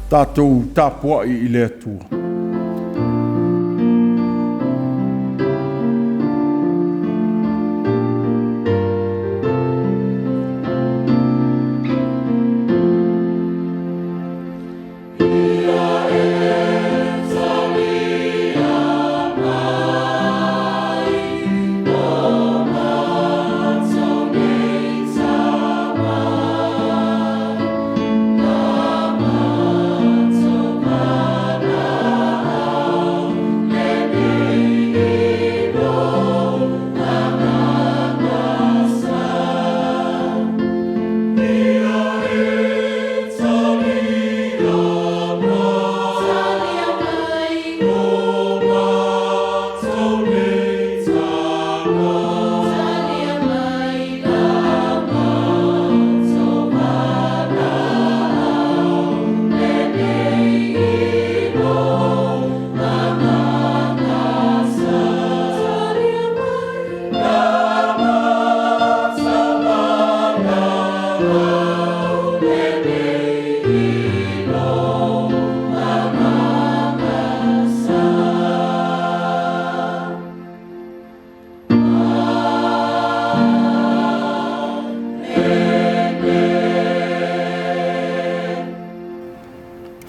Tatou tapuai i le Atua.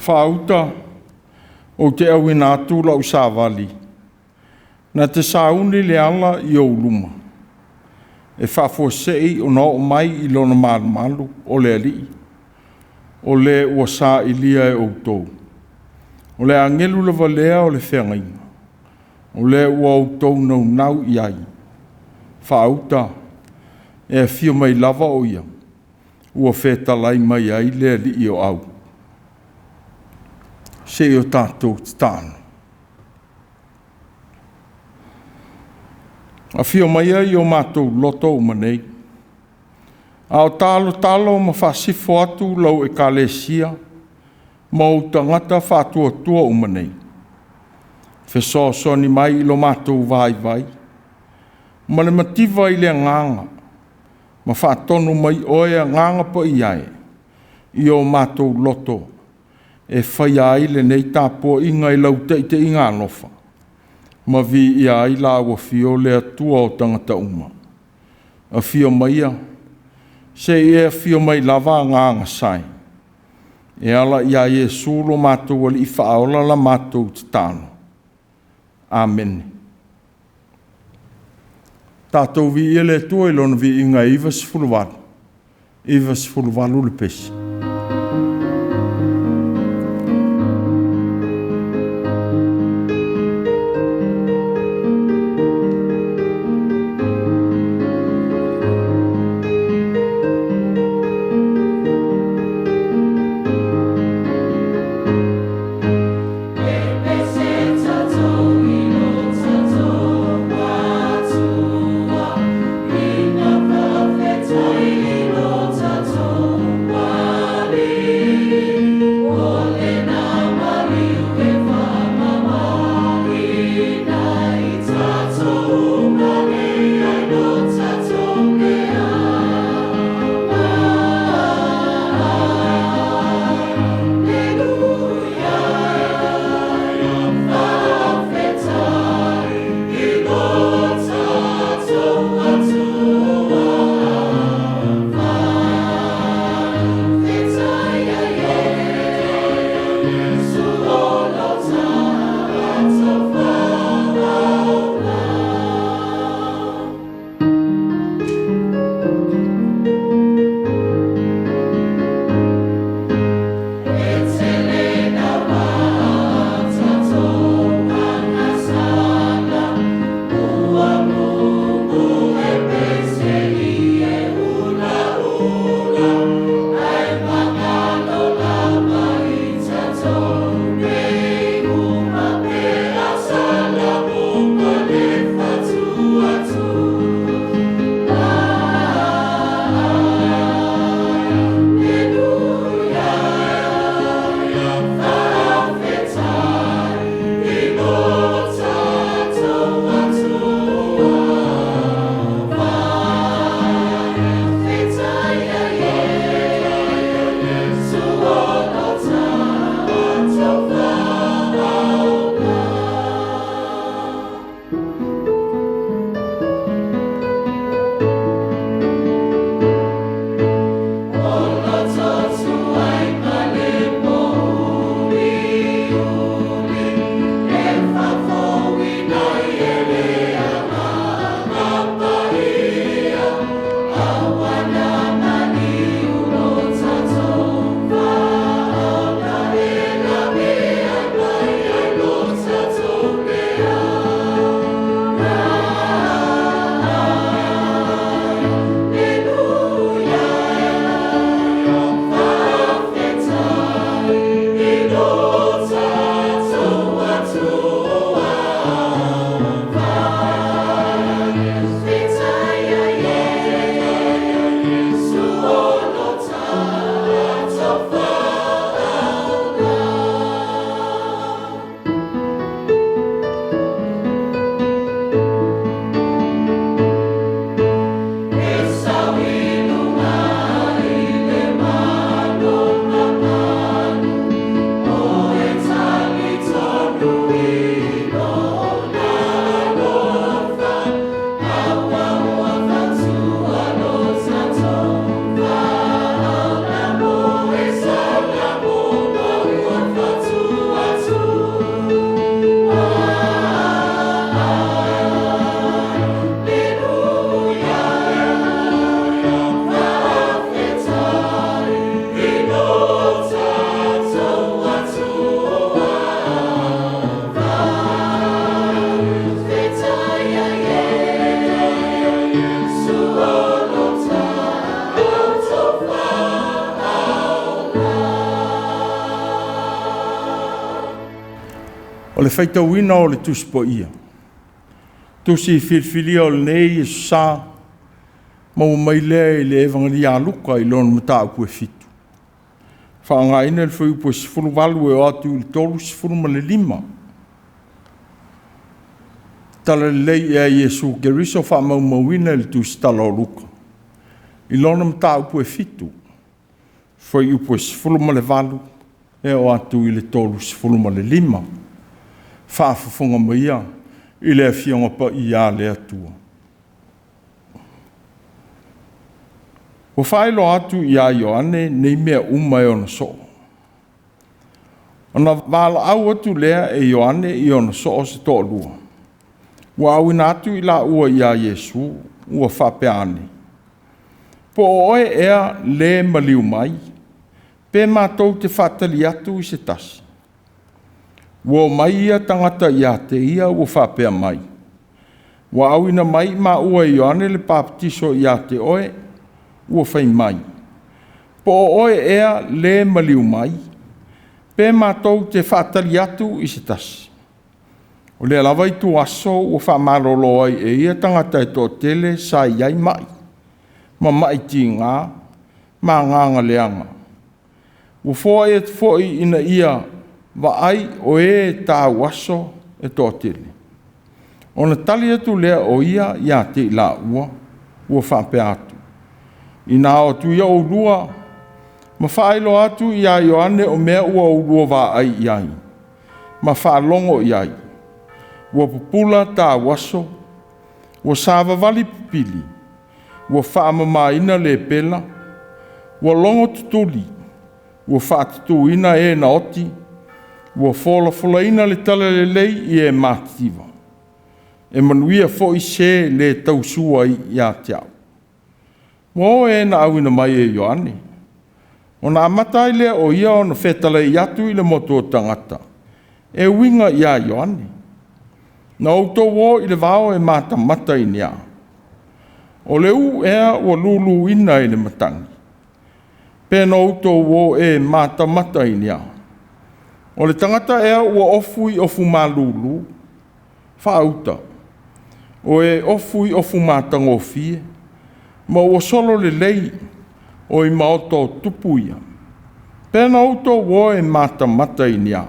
Faauta, ou te auina atu lau savali, na te sauni le ala i ou luma, e faafuasei ona oo mai i lona malumalu o le Alii, o le ua sailia e outou. O le agelu lava lea o le feagaiga, o le ua outou naunau i ai. Faauta, e afio mai lava o ia, ua fetalai mai ai le Alii o Au. Se i o tatou tatalo. Afio maia i o matou loto uma nei, a o talotalo ma faasifo atu lau Ekalesia ma ou tagata faatuatua uma nei, fesoasoani mai i lo matou vaivai, ma le mativa i le agaga, ma faatonu mai oe Agaga Paia e, i o matou loto e faia ai lenei tapuaiga i lau taitaiga alofa, ma viia ai lau afio le Atua o tagata uma. Afio maia, se i e afio mai lava agaga sae, e ala ia Iesu lo matou Alii Faaola la matou tatalo. Amene. Tatou viia le Atua i Lona viiga e 98, 98 le pesi. O le faitauina o le Tusi Paia, tusi filifilia o lenei Aso Sa, maua mai lea i le Evagelia a Luka i lona mataupu e 7, faaaogaina le fuaiupu e 18 e oo atu i le 35. Talalelei ea Iesu Keriso faamaumauina i le Tusitala o Luka i lona mataupu e 7, fuaiupu e 18 e oo atu i le 35. Faafofoga maia i le Afioga Paia a le Atua. Ua faailoa atu ia Ioane nei mea uma e ona soo. Ona valaau atu lea e Ioane i ona soo se toalua, ua auina atu i laua ia Iesu, ua faapea ane, Po o oe ea le maliu mai, pe matou te faatali atu i se tasi? Ua o mai ia tagata ia te ia ua faapea mai, ua auina mai maua e Ioane le papatiso ia te oe, ua fai mai, po o oe ea le maliu mai, pe matou te faatali atu i se tasi? O lea lava ituaso ua faamalolo ai e ia tagata e toatele sa i ai mai, ma mai tiga, ma agaga leaga. Ua foai atu foi ina ia vaai o e tauaso e toatele. Ona tali atu lea o ia ia te i laua, ua faapea atu, Ina o atu ia oulua, ma faailoa atu ia Ioane o mea ua oulua vaai i ai, ma faalogo i ai. Ua pupula tauaso, ua savavali pipili, ua faamamaina lepela, ua logo tutuli, ua faatutuina e na oti, ua folafolaina le talalelei i e matitiva. E manuia foi se le tausua ai ia te au. Ua o e na auina mai e Ioane, ona amata ai lea o ia ona fetalai atu i le motu o tagata, e uiga ia Ioane. Na outou o i le vao e matamata i ni a? O le ū ea ua luluina i le matagi? Pe na outou o ea e matamata i ni a? O le tagata ea ua ofu i ofu malulu? Faauta, o e ofu i ofu matagofie, ma ua solo lelei o i maota o tupu ia. Pe na outou o e matamata i ni a?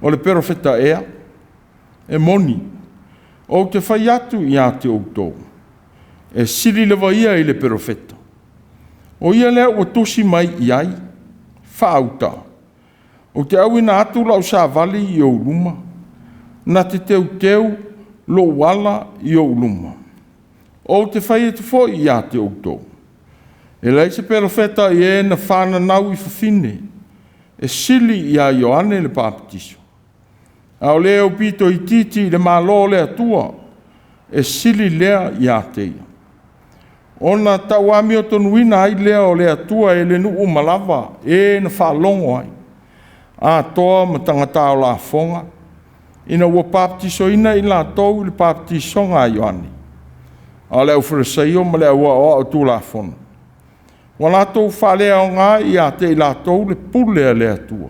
O le perofeta ea? E moni, ou te fai atu ia te outou, e sili lava ia i le perofeta. O ia lea ua tusi mai i ai, faauta, ou te auina atu lau savali i ou luma, na te teuteu lou ala i ou luma. Ou te fai atu foi ia te outou, e leai se perofeta i e na fananau i fafine, e sili ia Ioane le Papatiso. A o le aupito itiiti i le Malo o le Atua, e sili lea ia te ia. Ona tauamiotonuina ai lea o le Atua e le nuu uma lava e na faalogo ai, atoa ma tagata ao lafoga, ina ua papatisoina i latou i le papatisoga a Ioane. A o le aufalesaio ma le au aoao tulafono, ua latou faaleaoga ia te i latou le pule a le Atua,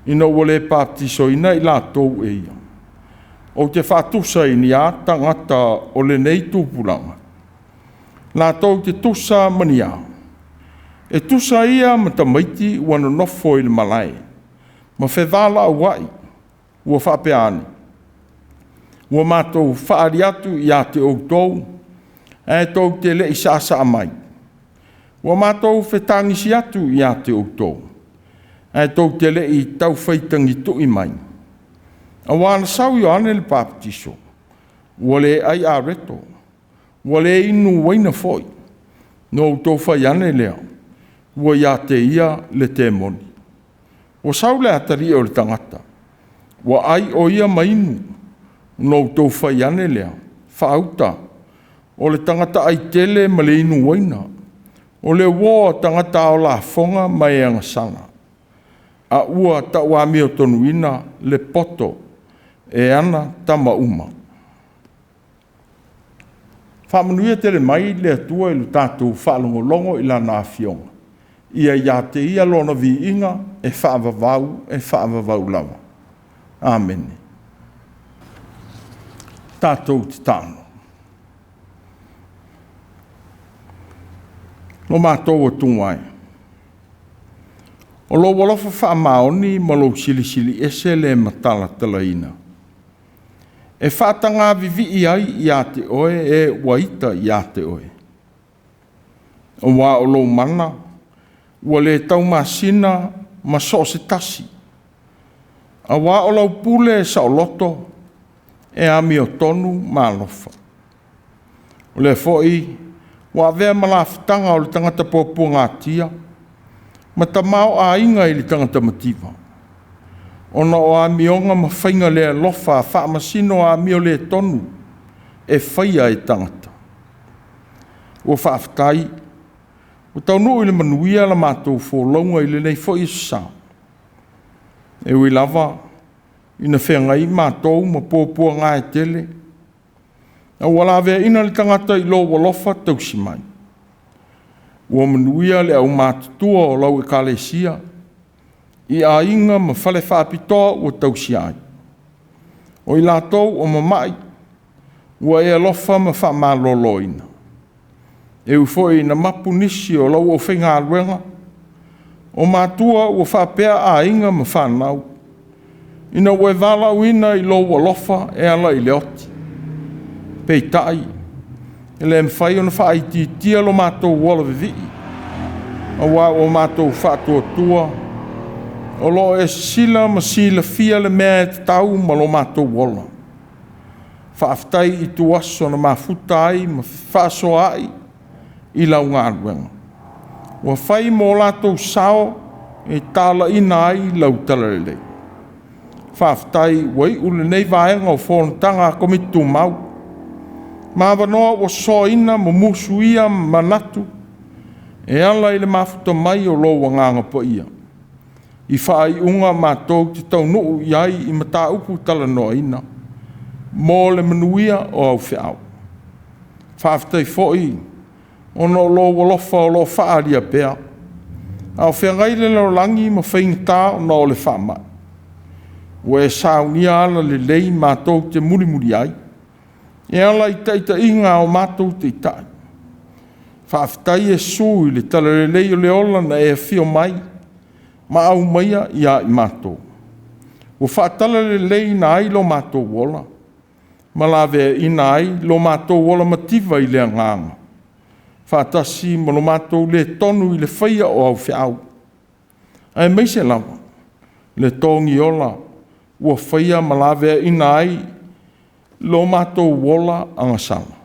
ina ua le papatisoina i latou e ia. Ou te faatusa i ni a tagata o lenei tupulaga, latou te tusa ma ni a? E tusa ia ma tamaiti ua nonofo i le malae, ma fevalauai, ua faapea ane, ua matou faaali atu ia te outou, ae tou te le i saasaa mai. Ua matou fetagisi atu ia te outou, ae tou te le i taufaitagitui mai. Aua na sau Ioane le Papatiso, ua le ai areto, ua le inu uaina foi, na outou fai ane lea, ua ia te ia le temoni. Ua sau le atalii o le tagata, ua ai o ia ma inu, na outou fai ane lea, faauta, o le tagata ai tele ma le inu uaina, o le uo a tagata ao lafoga ma e agasala, a ua tauamiotonuina le poto e ana tama uma. Faamanuia tele mai le Atua i le tatou faalogologo i Lana Afioga, ia ia te Ia Lona viiga e faavavau, e faavavau lava. Amene. Tatou tatalo. Lo matou Atua e, o lou alofa faamaoni ma lou silisili ese le matalatalaina, e faatagavivii ai ia te oe e ua ita ia te oe. Aua o lou mana ua le taumasina ma so o se tasi, aua o lau pule e saoloto, e amiotonu ma alofa. O lea foi ua avea ma lafutaga o le tagata puapuagatia, ma tamaoaiga i le tagata mativa, ona o amioga ma faiga le alofa faamasino amio le tonu e faia e tagata. Ua faafetai, ua taunuu i le manuia la matou folauga i lenei foi aso sa. E ui lava ina feagai matou ma puapuaga e tele, a ua laveaina le tagata i lou alofa tausi mai. Ua manuia le aumatutua o lau Ekalesia i aiga ma fale faapitoa ua tausia ai. O i latou o mamai, ua e alofa ma faamaloloina. E ui foi ina mapu nisi o lau aufaigaluega, o matua ua faapea aiga ma fanau, ina ua e valaauina i lou alofa e ala i le oti. Peitai, e le mafai ona faaitiitia lo matou ola vivii, aua ua matou faatuatua o lo o e sisila ma silafia le mea e tatau ma lo matou ola. Faafetai i tuaso na mafuta ai ma fefaasoaai i lau galuega. Ua fai ma o latou sao e talaiina ai lau talalelei. Faafetai ua iu lenei vaega o fonotaga a Komiti Tumau, ma avanoa ua soaina ma musuia manatu e ala i le mafuta mai o lou Agaga Paia, i faaiuga matou te taunuu i ai i mataupu talanoaina mo le manuia o au feau. Faafetai foi ona o lou alofa o lo o faaalia pea, a o feagai le lalolagi ma faigata ona o le faamai. Ua e saunia alalelei matou te mulimuli ai, e ala i taitaiga a o matou Taitai. Faafetai Iesu i le talalelei o le ola na e afio mai ma aumaia ia i matou, ua faatalaleleiina ai lo matou ola ma laveaina ai lo matou ola mativa i le agaga, faatasi ma lo matou le tonu i le faia o au feau, aemaise lava le togiola ua faia ma laveaina ai lo matou ola agasala.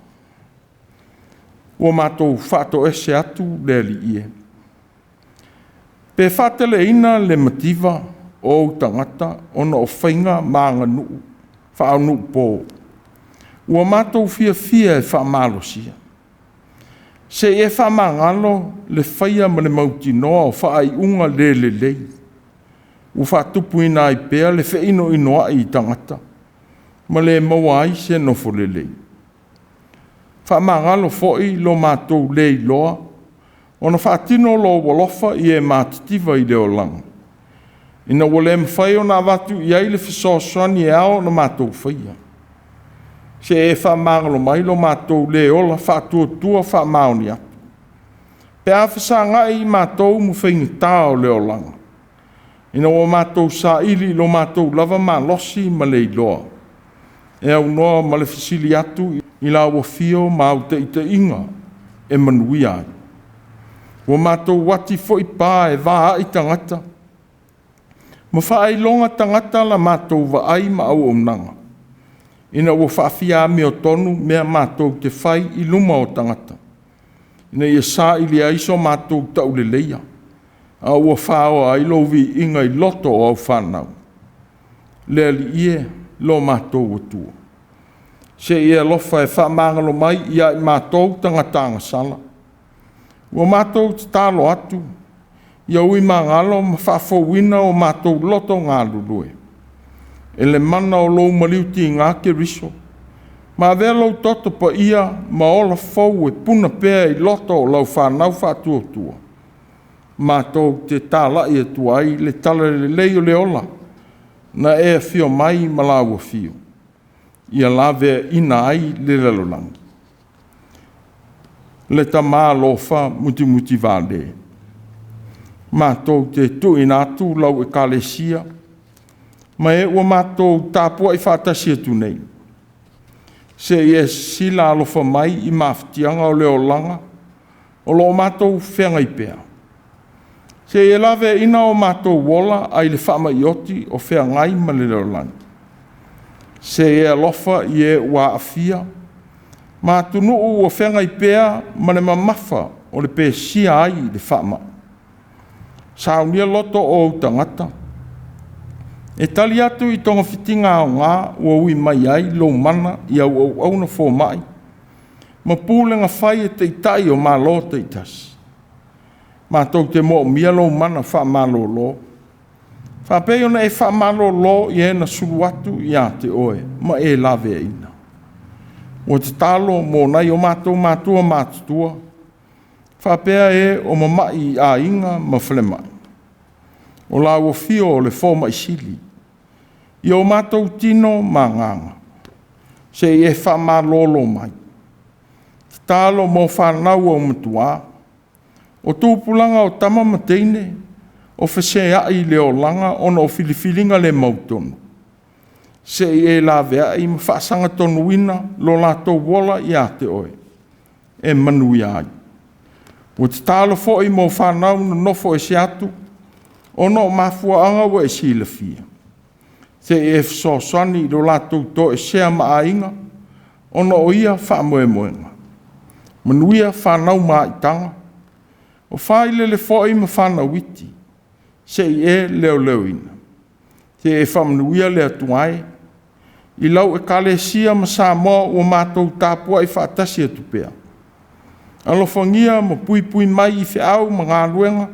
Ua matou faatoese atu le Alii e, pe faateleina le mativa o ou tagata ona o faiga ma aganuu faaanuupo, ua matou fiafia e faamalosia. Se i e faamagalo le faia ma le mautinoa o faaiuga le lelei, ua faatupuina ai pea le feinoinoai i tagata, ma le maua ai se nofo lelei. Faamagalo foi lo matou le iloa, ona faatino lou alofa i e matitiva i le olaga, ina ua le mafai ona avatu i ai le fesoasoani e ao ona matou faia. Se i e faamagalo mai lo matou le ola faatuatua faamaoni atu, pe a fesagai matou ma faigata o le olaga, ina ua matou saili i lo matou lava malosi ma le iloa, e aunoa ma le fesili atu i lau afio ma au taitaiga e manuia ai. Ua matou ati foi pa e vaai tagata, ma faailoga tagata la matou vaai ma auaunaga, ina ua faafia amiotonu mea matou te fai i luma o tagata, ina ia saili ai so matou tauleleia, a ua faoa ai lou viiga i loto o au fanau. Le Alii e, lo matou Atua, se i e alofa e faamagalo mai ia i matou tagata agasala. Ua matou tatalo atu, ia ui magalo ma faafouina o matou loto galulue, e le mana o lou maliu tiga Keriso, ma avea lou toto paia ma ola fou e puna pea i loto o lau fanau faatuatua, matou te talai atu ai le talalelei o le ola na e afio mai ma lau afio, ia laveaina ai le lalolagi. Le Tama alofa mutimutivale, matou te tuuina atu lau Ekalesia, ma e ua matou tapuai faatasi atu nei, seia e sisila alofa mai i mafatiaga o le olaga o lo o matou feagai pea, seia laveaina o matou ola ai le faamai oti o feagai ma le lalolagi. Seia e alofa i e ua aafia ma atunuu ua feagai pea ma le mamafa o le pesia ai i le faamai. Saunia loto o ou tagata, e tali atu i togafitiga aoga ua ui mai ai lou mana i au auauna fomai ma pulega fai e taitai o Malo taitasi. Matou te moomia lou mana faamalolo, faapei ona e faamalolo i e na sulu atu ia te oe ma e laveaina. Ua tatalo mo nai o matou matua matutua, faapea e o mamai i aiga ma falemai. O lau afio o le fomai sili, i o matou tino ma agaga, seia e faamalolo mai. Tatalo mo fanau aumatua, o tupulaga o tama ma teine, o feseai i le olaga ona o filifiliga le mautonu, seia e laveai ma faasagatonuina lo latou ola ia te oe, e manuia ai. Ua tatalo foi mo fanau nonofo ese atu, ona o mafuaaga ua e silafia, seia e fesoasoani i lo latou toesea ma aiga, ona o ia faamoemoega. Manuia fanau maitaga, o failele foi ma fanau iti, seia e leoleoina. Seia e faamanuia le Atua e, i lau Ekalesia ma Samoa ua matou tapuai faatasi atu pea. Alofagia ma puipui mai i feau ma galuega,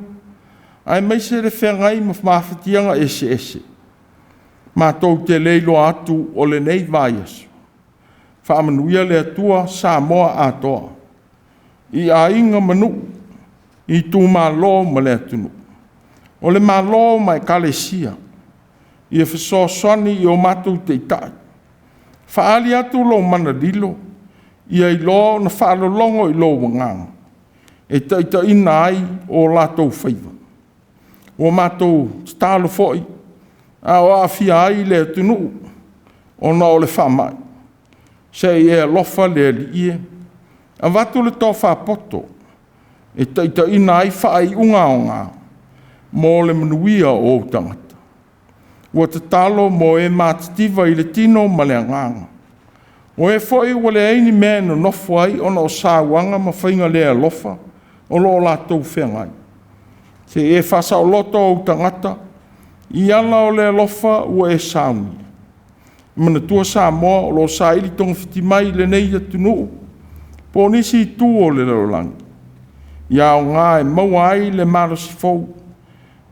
aemaise le feagai ma mafatiaga eseese, matou te le iloa atu o lenei vaiaso. Faamanuia le Atua Samoa atoa, i aiga ma nuu, itumalo ma le atunuu, o le Malo ma Ekalesia, ia fesoasoani i o matou taitai, faaali atu lou mana lilo, ia iloa ona faalologo i lou agaga, e taitaiina ai o latou faiva. Ua matou tatalo foi a o aafia ai le atunuu ona o le faamai, se i e alofa le Alii e, avatu le tofa poto e taitaiina ai faaiuga aoga mo le manuia o ou tagata. Ua tatalo mo e matitiva i le tino ma le agaga, o e foi ua leai ni mea e nonofo ai ona o sauaga ma faiga le alofa o lo o latou feagai. Se i e faasaoloto ou tagata i ala o le alofa ua e saunia. Manatua Samoa o lo o saili togafiti mai i lenei atunuu po o nisi itu o le lalolagi, ia aoga e maua ai le malosi fou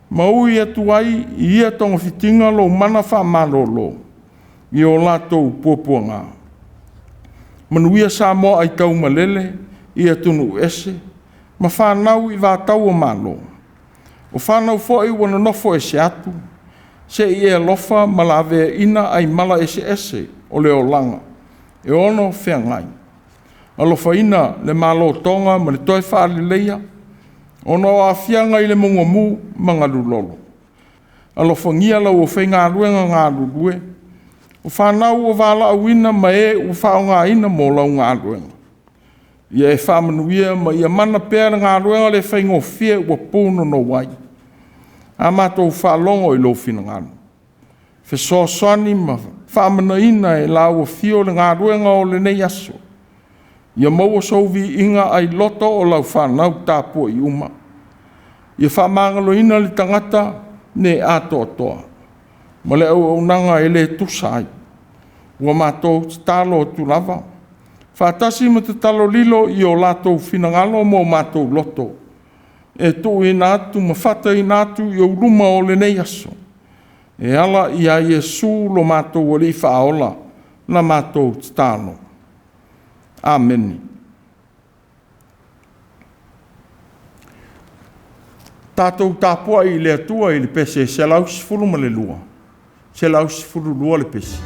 ma ui atu ai i ia togafitiga lou mana faamalolo i o latou puapuaga. Manuia Samoa aitaumalele i atunuu ese ma fanau i vatau o Malo, o fanau foi ua nonofo ese atu, se i e alofa ma laveaina ai mala eseese o le olaga e ono feagai. Alofaina le Malo o Toga ma le toe faaleleia ona o aafiaga i le mauga mu ma galulolo. Alofagia lau aufaigaluega galulue, o fanau ua valaauina ma e ua faaaogaina mo lau galuega. Ia e faamanuia ma ia mana pea le galuega le faigofie ua punonou ai. A matou faalogo i lou finagalo, fesoasoani ma faamanaina e lau afio le galuega o lenei aso. Ia maua sou viiga ai loto o lau fanau tapuai uma. Ia faamagaloina le tagata le atoatoa ma le auaunaga e le tusa ai. Ua matou tatalo atu lava, faatasi ma tatalo lilo i o latou finagalo ma o matou loto, e tuuina atu ma fataina atu i ou luma o lenei aso, e ala ia Iesu lo matou Alii Faaola na matou tatalo. Amene. Tatou tapuai i le Atua i le pese 112, 112 le pesi.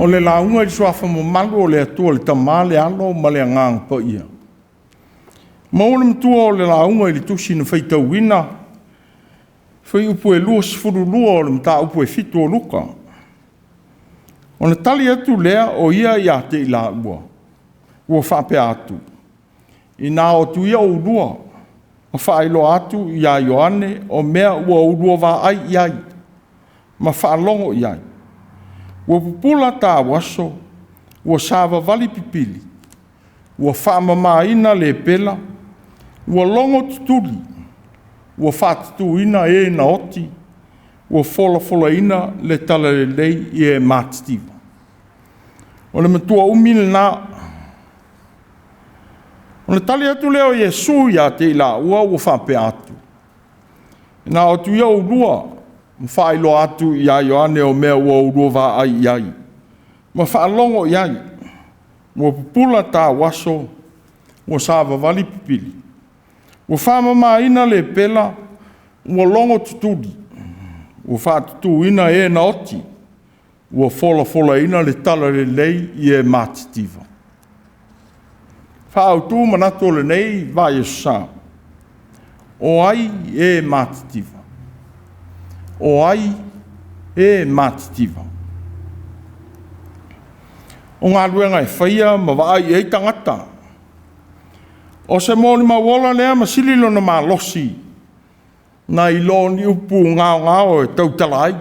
O le lauga i le suafa mamalu o le Atua le Tama, le Alo ma le Agaga Paia. Maua le matua o le lauga i le tusi na faitauina, fuaiupu e 22 o le mataupu e 7 o Luka. Ona tali atu lea o ia ia te i laua, Ua faapea atu, Ina o atu ia oulua, ma faailoa atu ia Ioane o mea ua oulua vaai i ai, ma faalogo i ai. Ua pupula tauaso, ua savavali pipili, ua faamamaina lepela, ua logo tutuli, ua faatutuina e na oti, ua folafolaina le talalelei i e matitiva. O le matua umi lena. Ona tali atu lea o Iesu ia te i laua ua faapea atu, “Na o atu ia oulua ma faailoa atu ia Ioane o mea ua oulua vaai i ai ma faalogo i ai, ua pupula tauaso, ua savavali pipili, ua faamamaina lepela, ua logo tutuli, ua faatutuina e na oti, ua folafolaina le talalelei i e matitiva.” Faaautu manatu o lenei vaiaso sa, o ai e matitiva? O ai e matitiva? O galuega e faia ma vaai i ai tagata. O se molimau ola lea ma sili lona malosi nai lo ni upu gaogao e tautala ai,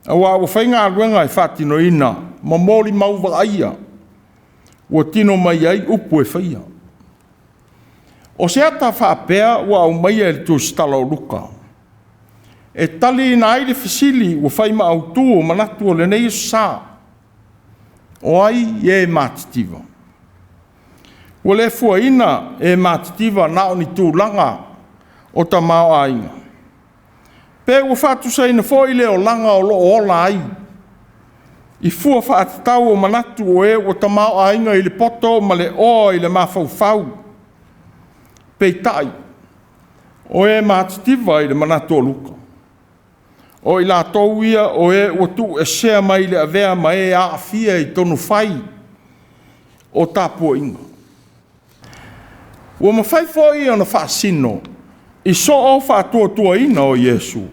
aua ua fai galuega e faatinoina ma molimau vaaia ua tino mai ai upu e faia. O se ata faapea ua aumaia e le tusitala o Luka e taliina ai le fesili ua fai ma autu o manatu o lenei aso sa. O ai e matitiva? Ua le fuaina e matitiva na o ni tulaga o tamaoaiga, pe ua faatusaina foi le olaga o lo o ola ai i fua faatatau o manatu o e ua tamaoaiga i le poto ma le oa i le mafaufau. Peitai, o e matitiva i le manatu o Luka, o i latou ia o e ua tuuesea mai le avea ma e aafia i tonu fai o tapuaiga. Ua mafai foi ona faasino i soo faatuatuaina o Iesu,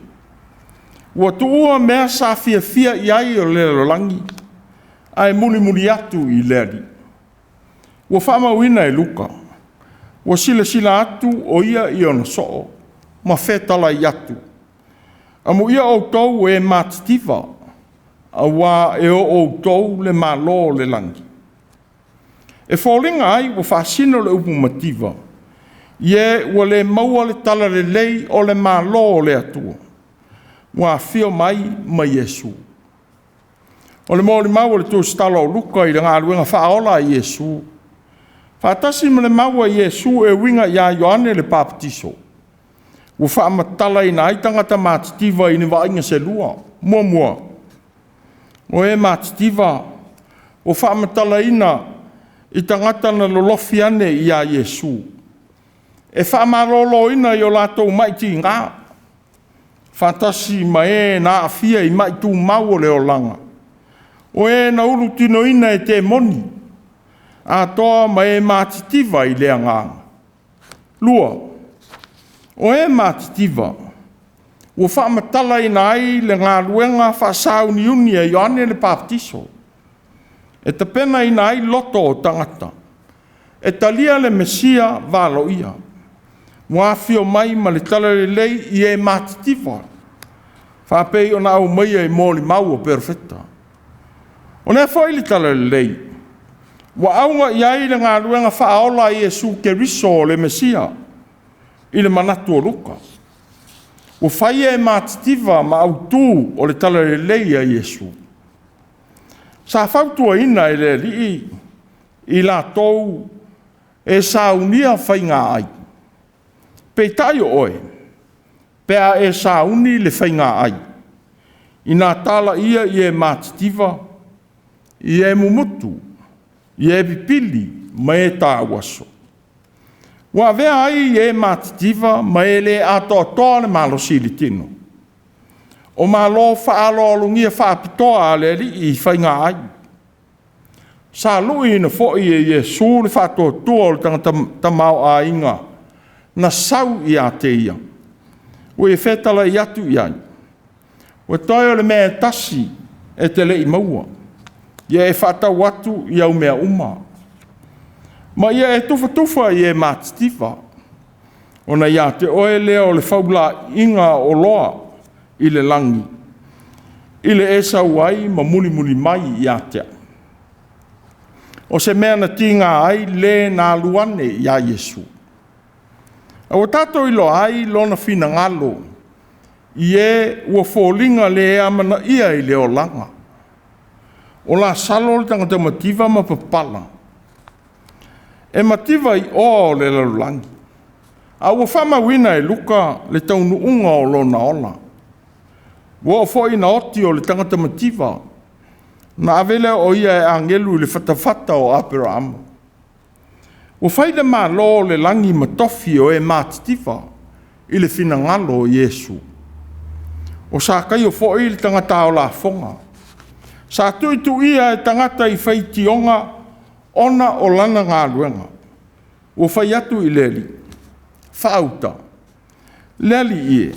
ua tuua mea sa fiafia i ai o le lalolagi, ae mulimuli atu i le Alii. Ua faamauina e Luka, ua silasila atu o ia i ona soo, ma fetalai atu, “Amuia outou e matitiva, aua e o outou le Malo o le lagi.” E foliga ai ua faasino le upu mativa, i e ua le maua le talalelei o le Malo o le Atua, ua afio mai ma Iesu. O le molimau a le tusitala o Luka i le galuega faaola a Iesu, faatasi ma le mau a Iesu e uiga ia Ioane le Papatiso, ua faamatalaina ai tagata matitiva i ni vaaiga se lua. Muamua, o e matitiva ua faamatalaina i tagata na lolofi ane ia Iesu, e faamaloloina i o latou mai tiga, faatasi ma e na aafia i mai tumau o le olaga, o e na ulutinoina e temoni, atoa ma e matitiva i le agaga. Lua, o e matitiva ua faamatalaina ai le galuega faasauniuni a Ioane le Papatiso, e tapenaina ai loto o tagata, e talia le Mesia valoia, ua afio mai ma le talalelei i e matitiva, faapei ona aumaia i molimau o perofeta. O lea foi le talalelei, ua auga i ai le galuega faaola a Iesu Keriso o le Mesia, i le manatu o Luka. Ua fai e matitiva ma autu o le talalelei a Iesu. Sa fautuaina e le Alii i latou e saunia faigaai, peitai o oe, pe a e sauni le faigaai, ina talaiina i e matitiva, i e mumutu, i e pipili ma e tauaso. Ua avea ai e matitiva ma e le atoatoa le malosi i le tino, o malo faaaloalogia faapitoa a le Alii i faigaai. Sa luiina foi e Iesu le faatuatua o le tagata tamaoaiga na sau ia te ia, ua ia fetalai atu i ai, “Ua toe o le mea e tasi e te le i maua, ia e faatau atu i au mea uma, Ma ia e tufatufa i e matitiva, ona ia te oe lea o le faulaiga o oloa i le lagi, i le e sau ai ma mulimuli mai ia te au. O se mea na tiga ai le na alu ane ia Iesu. A ua tatou iloa ai lona finagalo i e ua foliga le amanaia i le olaga. O Lasalo le tagata mativa ma papala, e mativa i oa o le lalolagi, a ua faamauina e Luka le taunuuga o lona ola. Ua oo foi ina oti o le tagata mativa, na ave lea o ia e agelu i le fatafata o Aperaamo. Ua fai le Malo o le lagi ma tofi o e matitiva i le finagalo o Iesu. O Sakaio foi le tagata ao lafoga, sa tuituia e tagata i faitioga ona o lana galuega. Ua fai atu i le Alii, “Faauta, le Alii e,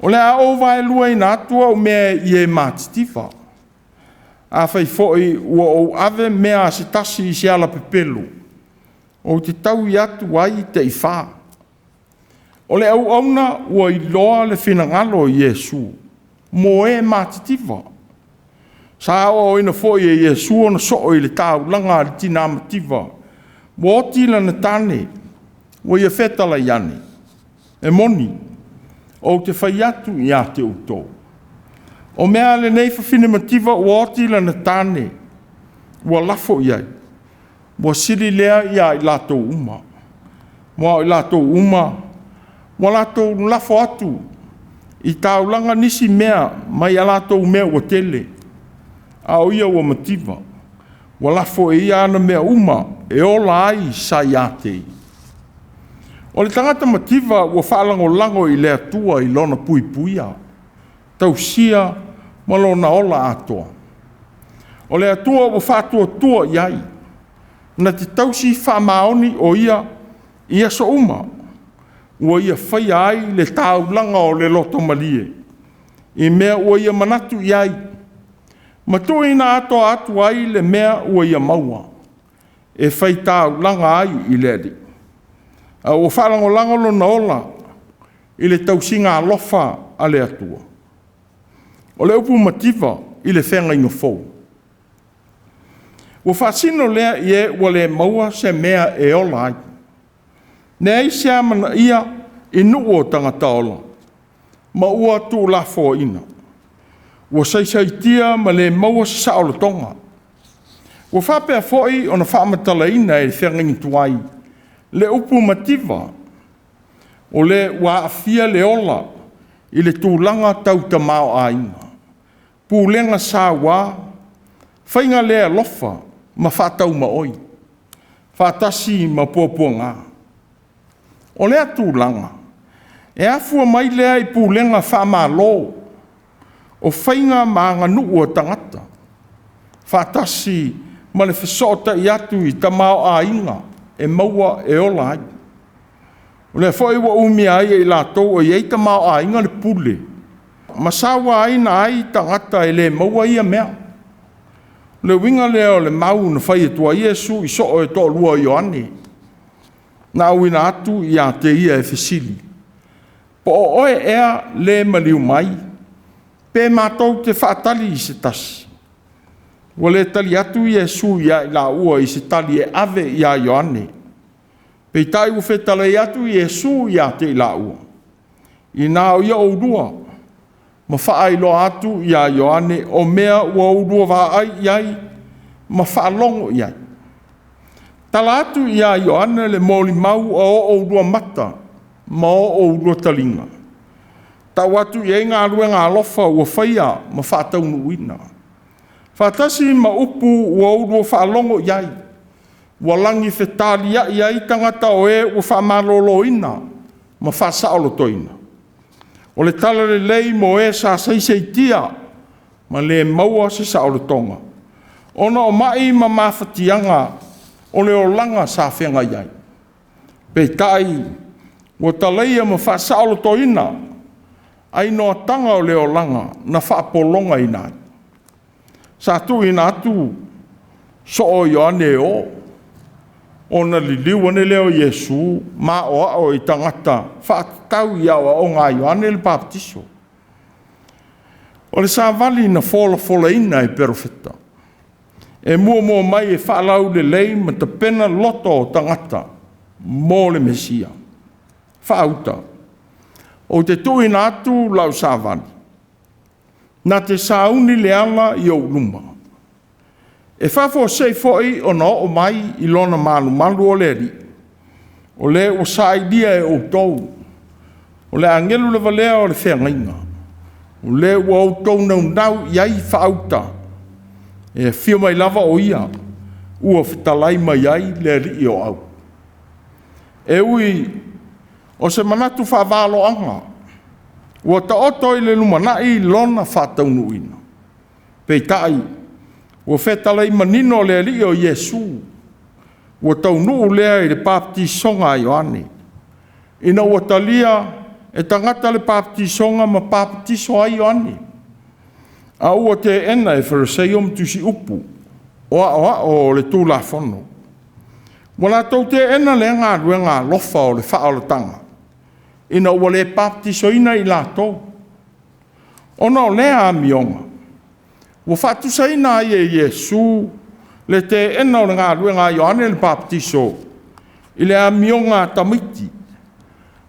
o le a ou vaeluaina atu au mea i e matitiva. Afai foi ua ou ave mea a se tasi i se alapepelo, ou te taui atu ai taifa.” O le auauna ua iloa le finagalo o Iesu mo e matitiva. Sa aoaoina foi e Iesu ona soo i le taulaga a le tina mativa ua oti lana tane. Ua ia fetalai ane, “E moni, ou te fai atu ia te outou, o mea a lenei fafine mativa ua oti lana tane ua lafo i ai, ua sili lea ia i latou uma. Aua o i latou uma ua latou lafo atu i taulaga nisi mea mai a latou mea ua tele, a o ia ua mativa, ua lafo e ia ana mea uma e ola ai sa ia te ia.” O le tagata mativa ua faalagolago i le Atua i lona puipuia, tausia ma lona ola atoa. O le Atua ua faatuatua i ai, na te tausi faamaoni o ia i aso uma, ua ia faia ai le taulaga o le loto malie i mea ua ia manatu i ai, ma tuuina atoa atu ai le mea ua ia maua, e faitaulaga ai i le Alii. A ua faalagolago lona ola i le tausiga alofa a le Atua. O le upu mativa i le Feagaiga Fou, ua faasino lea i e ua le maua se mea e ola ai, leai se amanaia i nuu o tagata ola, ma ua tuulafoaiina. Ua saisaitia ma le maua se saolotoga. Ua faapea foi ona faamatalaina e le feagaiga tuai le upu mativa, o le ua aafia le ola i le tulaga tau tamaoaiga, pulega saua, faiga le alofa ma faataumaoi, faatasi ma puapuaga. O lea tulaga, e afua mai lea i pulega faamalo, o faiga ma aganuu a tagata, faatasi ma le fesootai atu i tamaoaiga e maua e ola ai. O lea foi ua umia ai e i latou ua i ai tamaoaiga le pule, ma sauaina ai tagata e le maua ia mea. O le uiga lea o le mau na fai atu ai Iesu i soo e toalua o Ioane, na auina atu ia te ia e fesili, “Po o oe ea le maliu mai, pe matou te faatali i se tasi?” Ua le tali atu Iesu ia i laua i se tali e ave ia Ioane. Peitai ua fetalai atu Iesu ia te i laua, “Ina o ia oulua, ma faailoa atu ia Ioane o mea ua oulua vaai i ai ma faalogo i ai. Tala atu ia Ioane le molimau a o oulua mata ma o oulua taliga, tau atu i ai galuega alofa ua faia ma faataunuuina, faatasi ma upu ua oulua faalogo i ai, ua lagi fetaliai ai tagata o e ua faamaloloina ma faasaolotoina. O le talalelei mo e sa saisaitia ma le maua se saolotoga, ona o mai ma mafatiaga o le olaga sa feagai ai. Peitai ua talaia ma faasaolotoina ai noataga o le olaga na faapologaina ai. Sa tuuina atu soo o Ioane e o, Ona liliu ane lea o Iesu ma aoao i tagata faatatau i aoaoga a Ioane le Papatiso. O le savali na folafolaina e perofeta, e muamua mai e faalaulelei ma tapena loto o tagata mo le Mesia. Faauta, ou te tuuina atu lau savali, na te sauni le ala i ou luma, e faafuasei foi ona oo mai i lona malumalu o le Alii, o le ua sailia e outou, o le agelu lava lea o le feagaiga, o le ua outou naunau i ai faauta, e afio mai lava o ia, ua fetalai mai ai le Alii o au. E ui o se manatu faavaloaga ua taoto i le lumanai lona faataunuuina, peitai ua fetalai manino le Alii o Iesu, ua taunuu lea i le papatisoga a Ioane, ina ua talia e tagata le papatisoga ma papatiso ai Ioane, a ua teena e Fariseio ma Tusiupu o aoao o le Tulafono. Ua latou teena lea galuega alofa o le faaolataga, ina ua le papatisoina i latou. Ona o lea amioga, ua faatusaina ai e Iesu le teena o le galuega a Ioane le Papatiso i le amioga a tamaiti,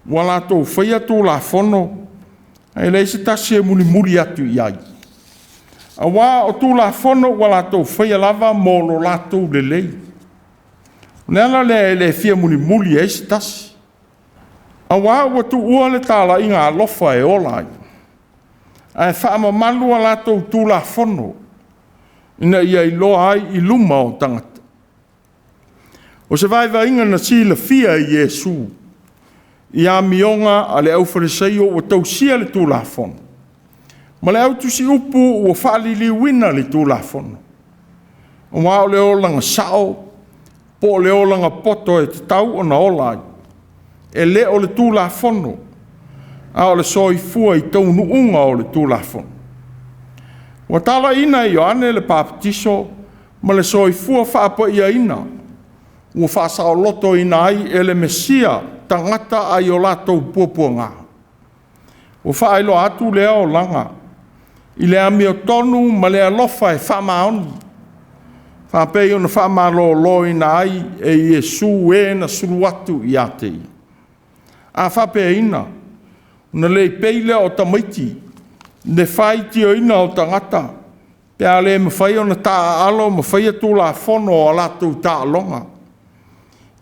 ua latou faia Tulafono, ae leai se tasi e mulimuli atu i ai. Aua o Tulafono ua latou faia lava mo lo latou lelei. O le ala lea e le fia mulimuli ai se tasi. Aua ua tuua le talaiga alofa e ola ai, ae faamamalu a latou Tulafono, ina ia iloa ai i luma o tagata. O se vaivaiga na silafia e Iesu i amioga a le aufariseio ua tausia le Tulafono, ma le autusiupu ua faaliliuina le Tulafono, aua o le olaga sao po o le olaga poto e tatau ona ola ai, e le o le Tulafono, a o le soifua i taunuuga o le Tulafono. Ua talaiina e Ioane le Papatiso ma le soifua faapaiaina ua faasaolotoina ai e le Mesia tagata ai o latou puapuaga. Ua faailoa atu lea olaga i le amiotonu ma le alofa e faamaoni, faapei ona faamaloloina ai e Iesu e na sulu atu ia te ia. A faapeaina, ona le pei lea o tamaiti le faitioina o tagata pe a le mafai ona taaalo ma faia Tulafono o a latou taaloga.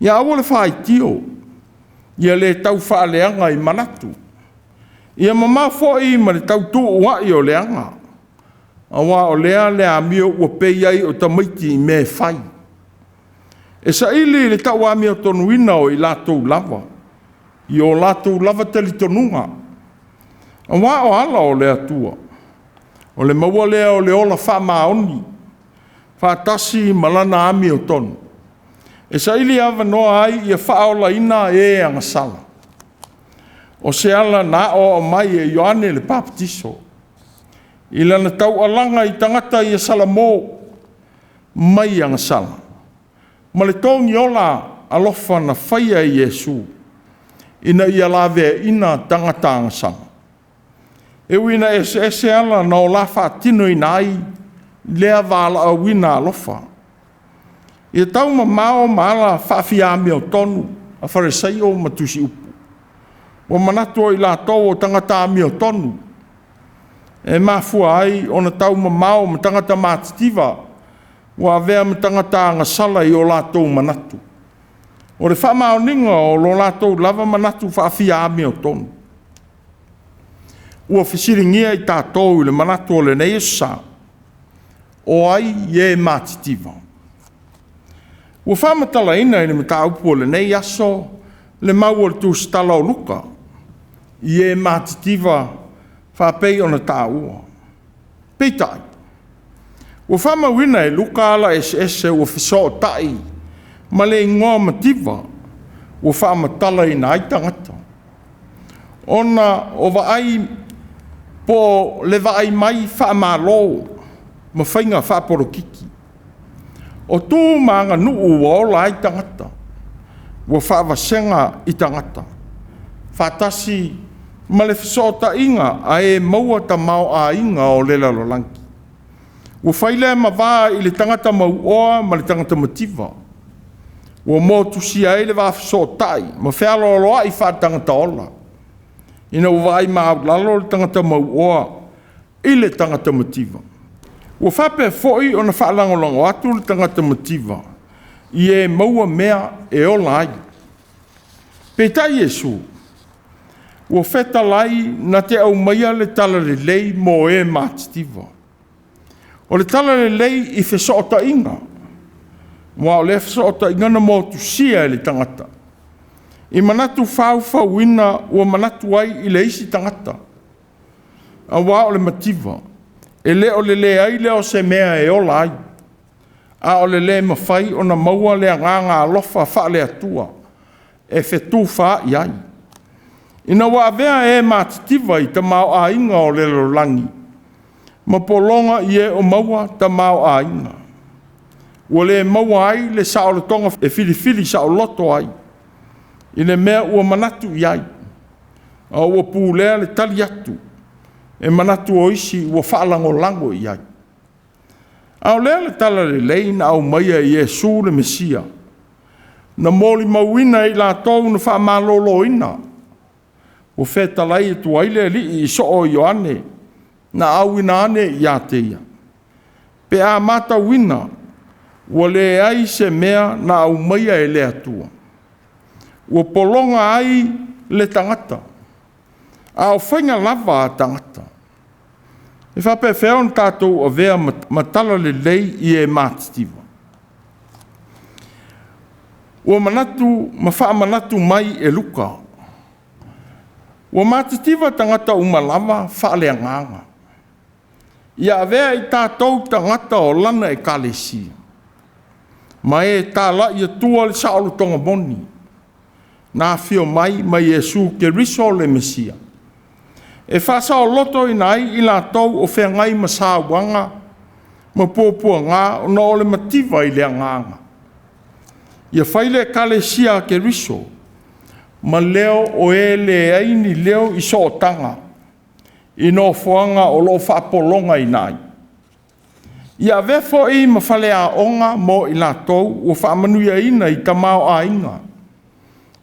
Ia aua le faitio, ia le taufaaleaga i manatu. Ia mamao foi ma le tautuua'i o le aga, aua o lea le amio ua pei ai o tamaiti i mea e fai. E saili i le tauamiotonuina o i latou lava, i o latou lava talitonuga, aua o ala o le Atua, o le maua lea o le ola faamaoni faatasi ma lana amiotonu, e saili avanoa ai ia faaolaina e agasala. O se ala na aoao mai e Ioane le Papatiso, i lana taualaga i tagata ia Salamo mai agasala, ma le togiola alofa na faia e Iesu, ina ia laveaina tagata agasala. E ui ina eseese ala na ola faatinoina ai lea valaauina alofa, ia taumamao ma ala faafiamiotonu a Fariseio ma Tusiupu, ua manatu o i latou o tagata amiotonu, e mafua ai ona taumamao ma tagata matitiva ua avea ma tagata agasala i o latou manatu. O le faamaoniga o lo latou lava manatu faafiaamiotonu. Ua fesiligia i tatou i le manatu o lenei Aso Sa, o ai e matitiva? Ua faamatalaina i le mataupu o lenei aso le mau o le tusitala o Luka i e matitiva faapei ona taua. Peitai, ua faamauina e Luka ala eseese ua fesootai ma le igoa mativa ua faamatalaina ai tagata, ona o vaai po o le vaai mai faamalo ma faiga faapolokiki. O tu ma aganuu ua ola ai tagata. ua faavasega i tagata, faatasi ma le fesootaiga a e maua tamaoaiga o le lalolagi. Ua fai lea ma va i le tagata mauoa ma le tagata mativa, ua motusia ai le va fesootai ma fealoaloai faaletagata ola, ina ua vaai maualalo le tagata mauoa i le tagata mativa. Ua faapea foi ona faalagolago atu le tagata mativa i e maua mea e ola ai. Peitai Iesu, ua fetalai na te aumaia le talalelei mo e matitiva. O le talalelei i fesootaiga, aua o lea fesootaiga na motusia e le tagata i manatu faufauina ua manatu ai i le isi tagata, aua o le mativa, e le o le leai lea o se mea e ola ai, a o le le mafai ona maua le agaga alofa faale-Atua e fetufaai ai. Ina ua avea e matitiva i tamaoaiga o le lalolagi ma pologa i e o maua tamaoaiga, ua le maua ai le saolotoga e filifili saoloto ai i le mea ua manatu i ai, a ua pulea le tali atu e manatu o isi ua faalagolago i ai. A o lea le talalelei na aumaia e Iesu le Mesia, na molimauina e i latou na faamaloloina, ua fetalai atu ai le Alii i soo o Ioane, na auina ane ia te ia. Pe a matauina ua leai se mea na aumaia e le Atua, ua pologa ai le tagata, a o faiga lava a tagata, e faapefea ona tatou avea ma talalelei i e matitiva? Ua manatu ma faamanatu mai e Luka, ua matitiva tagata uma lava faaleagaga. Ia avea i tatou tagata o lana ekalesia, ma e talai atua le saolotoga moni, na afio mai ma Iesu Keriso le Mesia, e faasaolotoina ai i latou o feagai ma sauaga ma puapuaga ona o le mativa i le agaga. Ia fai le ekalesia a Keriso ma leo o e leai ni leo i sootaga i nofoaga o lo o faapologaina ai. Ia avea foi ma faleaoga mo i latou ua faamanuiaina i tamaoaiga,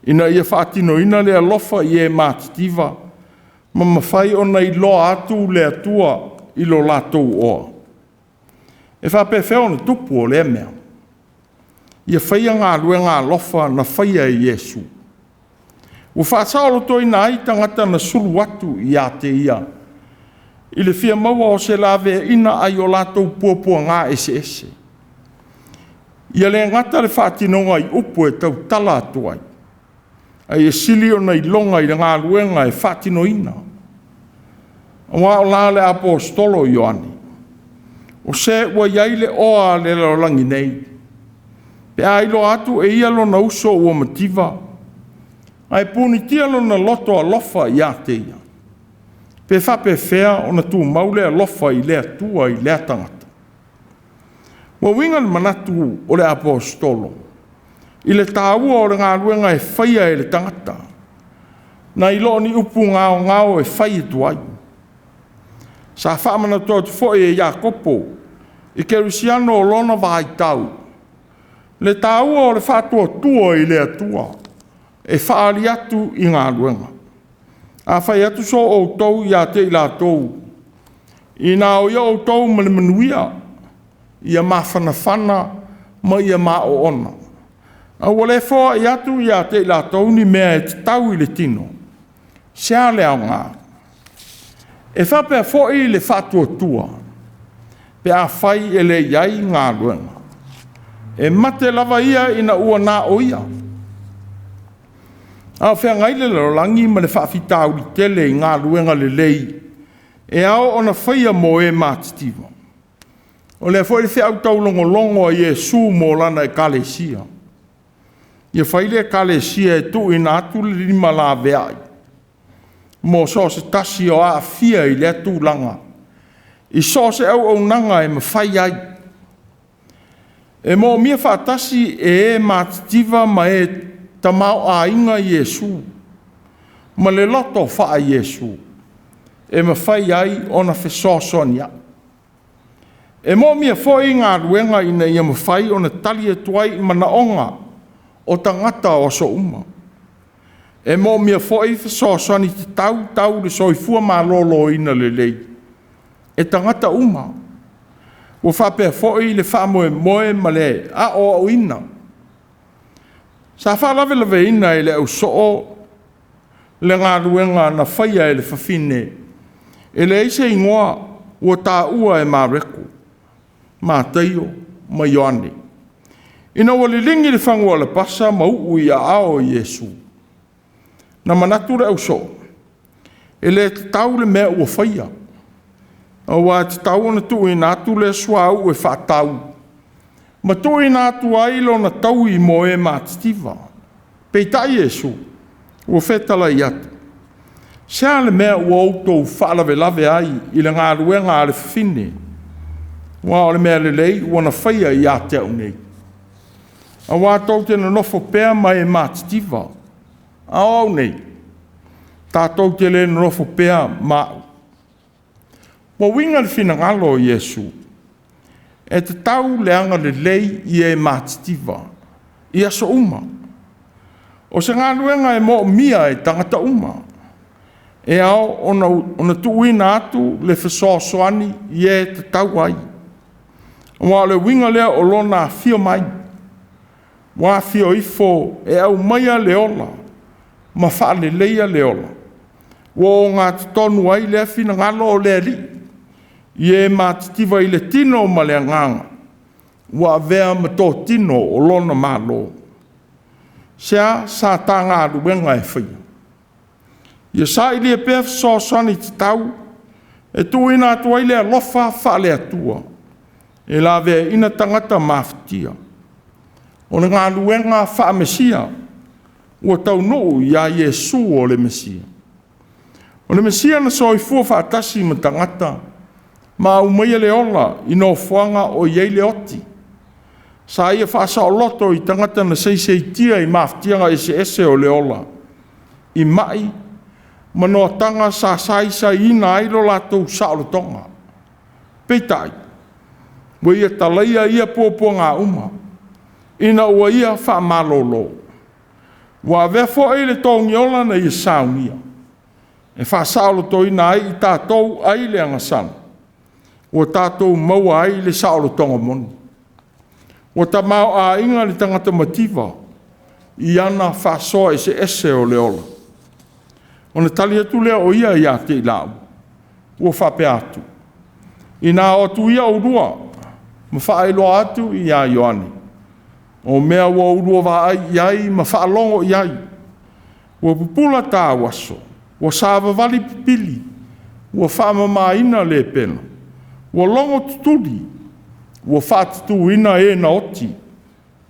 ina ia faatinoina le alofa i e matitiva ma mafai ona iloa atu le Atua i lo latou oa. E faapefea ona tupu o lea mea? Ia faia galuega alofa na faia e Iesu, ua faasaolotoina ai tagata na sulu atu ia te ia i le fia maua o se laveaiina ai o latou puapuaga eseese. Ia le gata le faatinoga i upu e tautala atu ai, a ia sili ona iloga i le galuega e faatinoina. Aua o la le aposetolo Ioane, o se ua i ai le oa a le lalolagi nei, pe a iloa atu e ia lona uso ua mativa, ae punitia lona loto alofa ia te ia, pe faapefea ona tumau le alofa i le Atua i lea tagata. Ua uiga le manatu o le aposetolo i le taua o le galuega e faia e le tagata, nai lo ni upu gaogao e fai atu ai. Sa faamanatu atu foi e Iakopo i kerisiano o lona vaitau le taua o le faatuatua i le Atua e faaali atu i galuega. A fai atu so outou ia te i latou, ina o ia outou ma le manuia, ia mafanafana ma ia maoona, a ua le foai atu ia te i latou ni mea e tatau i le tino, se a le aoga? E faapea foi le faatuatua, pe afai e le i ai galuega. E mate lava ia ina ua na o ia. A o feagai le lalolagi ma le faafitauli tele i galuega lelei e ao ona faia mo e matitiva. O lea foi le feau taulogologo a Iesu mo lana ekalesia. Ia fai le ekalesia e tuuina atu le lima laveai mo so o se tasi o aafia i lea tulaga, i so o se auaunaga e mafai ai. E moomia faatasi e e matitiva ma e tamaoaiga Iesu ma le loto faa-Iesu e mafai ai ona fesoasoania'i. E moomia foi galuega ina ia mafai ona tali atu ai i manaoga o tagata o aso uma. E moomia foi fesoasoani tatau tau le soifua maloloina lelei e tagata uma. Ua faapea foi le faamoemoe ma le aoaoina. Sa faalavelaveina e le au soo le galuega na faia e le fafine e leai se igoa ua taua e Mareko, Mataio ma Ioane, ina ua liligi le fagu alapasa ma uu i aao o Iesu. Na manatu le ausoo, e le tatau le mea ua faia, aua e tatau ona tuuina atu le suauu e faatau ma tuuina atu ai lona taui mo e matitiva. Peitai Iesu ua fetalai atu, “Se a le mea ua outou faalavelave ai i le galuega a le fafine? Aua o le mea lelei ua na faia ia te au nei. Aua tou te nonofo pea ma e matitiva, a o au nei, tatou te le nonofo pea ma a'u.” Ua uiga le finagalo o Iesu e tatau le agalelei i e matitiva i aso uma. O se galuega e moomia e tagata uma. E ao ona tuuina atu le fesoasoani i e tatau ai, aua o le uiga lea o lona afio mai, ua afio ifo e aumaia le ola ma faaleleia le ola. Ua ogatotonu ai lea finagalo o le Alii i e matitiva i le tino ma le agaga, ua avea ma totino o lona Malo. Se a sa ta galuega e faia? Ia sailia pea fesoasoani tatau e tuuina atu ai le alofa faale-Atua e laveaiina tagata mafatia. O le galuega faa-Mesia ua taunuu ia Iesu o le Mesia. O le Mesia na soifua faatasi ma tagata ma aumaia le ola i nofoaga o i ai le oti. Sa ia faasaoloto i tagata na seiseitia i mafatiaga eseese o le ola, i mai ma noataga sa saisaiina ai lo latou saolotoga. Peitai, ua ia talaia ia puapuaga uma, ina ua ia faamalolo. Ua avea foi le togiola na ia saunia, e faasaolotoina ai i tatou ai le agasala, ua tatou maua ai le saolotoga moni. Ua tamaoaiga le tagata mativa i ana faasoa eseese o le ola. Ona tali atu lea o ia ia te i laua, ua faapea atu, “Ina o atu ia oulua ma faailoa atu ia Ioane, o mea ua oulua vaai i ai ma faalogo i ai. Ua pupula tauaso, ua savavali pipili, ua faamamaina lepelo, ua logo tutuli, ua faatutuina e na oti,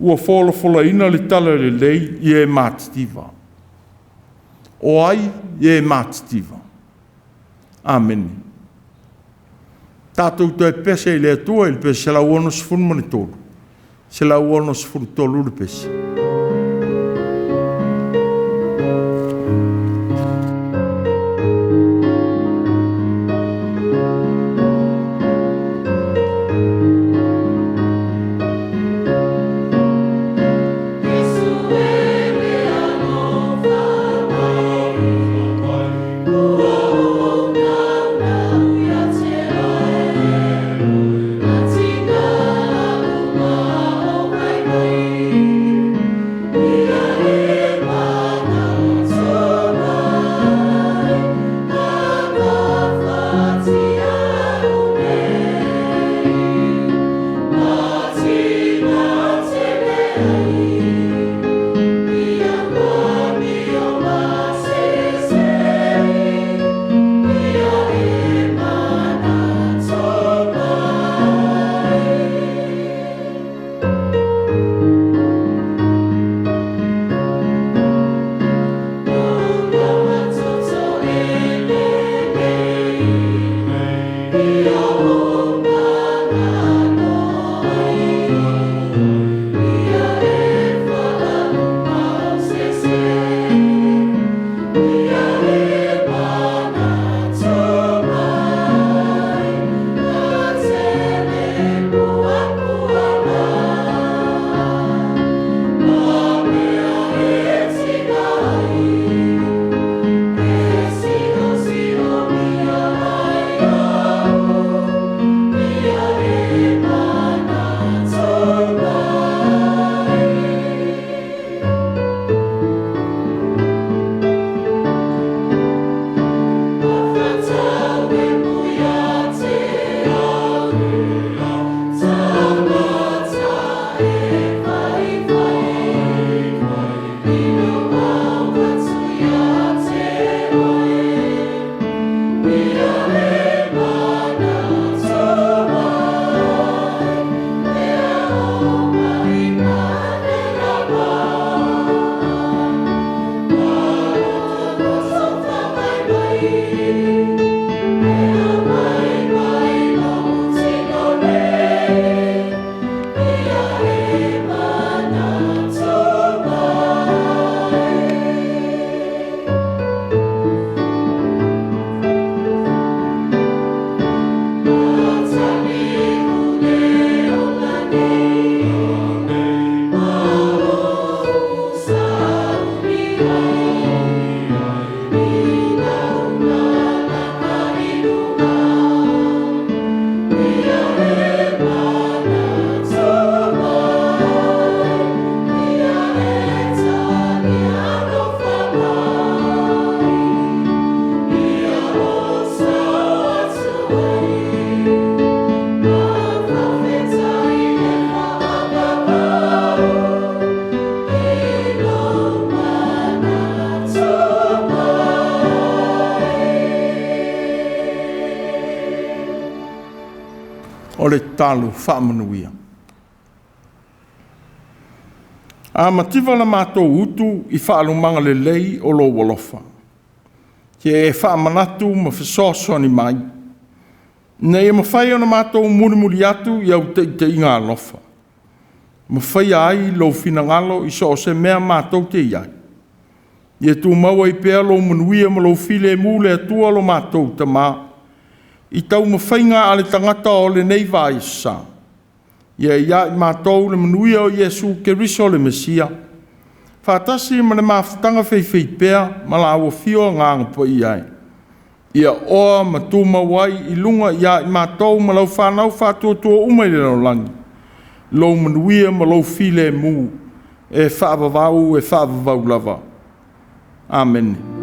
ua folafolaina le talalelei i e matitiva.” O ai e matitiva? Amene. Tatou toe pese i le Atua i le pese 163, 163 le pese. Iesu e le alofa mai, ua ou naunau ia te oe, Atina'a uma o vaivai. O le tatalo faamanuia. A mativa la matou utu i faalumaga lelei o lou alofa, te e faamanatu ma fesoasoani mai, ina ia mafai ona matou mulimuli atu i au taitaiga alofa, ma faia ai lou finagalo i so o se mea matou te i ai. Ia tumau ai pea lou manuia ma lou filemu le Atua lo matou Tama, i taumafaiga a le tagata o lenei vaiaso sa. Ia ia i matou le manuia o Iesu Keriso o le Mesia, faatasi ma le mafutaga faifaipea ma lau Afio Agaga Paia e, ia oa ma tumau ai i luga ia i matou ma lau fanau faatuatua uma i le lalolagi, lou manuia ma lou filemu e faavavau e faavavau lava. Amene.